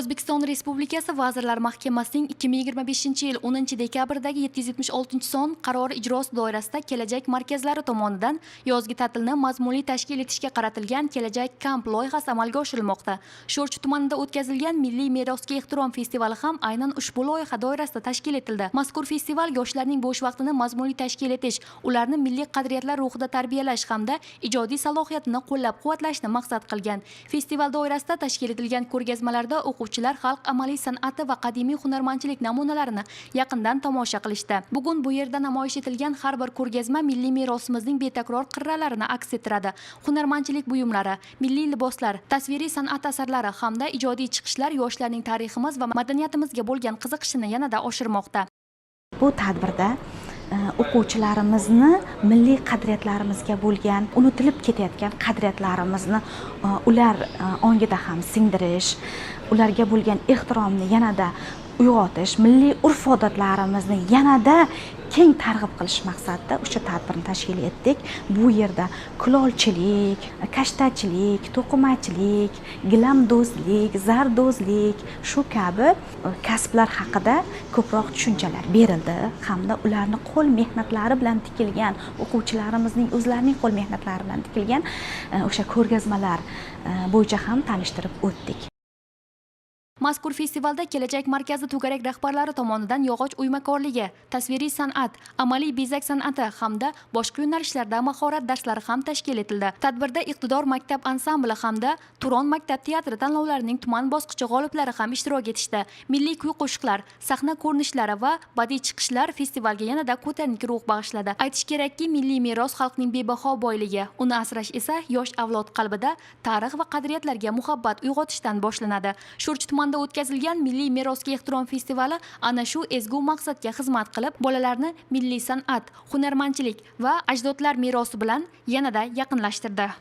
O'zbekiston Respublikasi Vazirlar Mahkamasining 2025-yil 10 dekabrdagi 776-son qarori ijrosi doirasida Kelajak markazlari tomonidan yozgi ta'tilni mazmunli tashkil etishga qaratilgan Kelajak Camp loyihasi amalga oshirilmoqda. Sho'rchi tumanida o'tkazilgan Milliy merosga ehtirom festivali ham aynan ushbu loyiha doirasida tashkil etildi. Mazkur festival yoshlarning bo'sh vaqtini mazmunli tashkil etish, ularni milliy qadriyatlar ruhida tarbiyalash hamda ijodiy salohiyatini qo'llab-quvvatlashni maqsad qilgan. Festival doirasida tashkil etilgan ko'rgazmalarda o'quvchilar xalq amaliy san'ati va qadimiy hunarmandchilik namunalarini yaqindan tomosha qilishdi. Bugun bu yerda namoyish etilgan har bir ko'rgazma milliy merosimizning betakror qirralarini aks ettiradi. Hunarmandchilik buyumlari, milliy liboslar, tasviriy san'at asarlari hamda ijodiy chiqishlar yoshlarning tariximiz va madaniyatimizga bo'lgan qiziqishini yanada oshirmoqda. Bu tadbirda o'quvchilarimizni milliy qadriyatlarimizga bo'lgan, unutilib ketayotgan qadriyatlarimizni ular ongida ham singdirish, ularga bo'lgan ehtiromni yanada uyg'otish, milliy urf odatlarimizni yanada keng targ'ib qilish maqsadida o'sha tadbirni tashkil etdik. Bu yerda kulolchilik, kashtachilik, to'qimachilik, gilamdo'zlik, zardo'zlik, shu kabi kasblar haqida ko'proq tushunchalar berildi hamda ularni qo'l mehnatlari bilan tikilgan, o'quvchilarimizning o'zlarining qo'l mehnatlari bilan tikilgan o'sha ko'rgazmalar bo'yicha ham tanishtirib o'tdik. Mazkur festivalda Kelajak markazi to'garak rahbarlari tomonidan yog'och uymakorligi, tasviriy san'at, amaliy bezak san'ati hamda boshqa yo'nalishlarda mahorat darslari ham tashkil etildi. Tadbirda Iqtidor maktab ansambli hamda Turon maktab teatri tanlovlarining tuman bosqichi g'oliblari ham ishtirok etishdi. Milliy kuy-qo'shiqlar, sahna ko'rinishlari va badiiy chiqishlar festivalga yanada ko'tarinki ruh bag'ishladi. Aytish kerakki, milliy meros xalqning bebaho boyligi. Uni asrash esa yosh avlod qalbida tarix va qadriyatlarga muhabbat uyg'otishdan boshlanadi. Sho'rchi tumanida o'tkazilgan Milliy merosga ehtirom festivali ana shu ezgu maqsadga xizmat qilib, bolalarni milliy san'at, hunarmandchilik va ajdodlar merosi bilan yanada yaqinlashtirdi.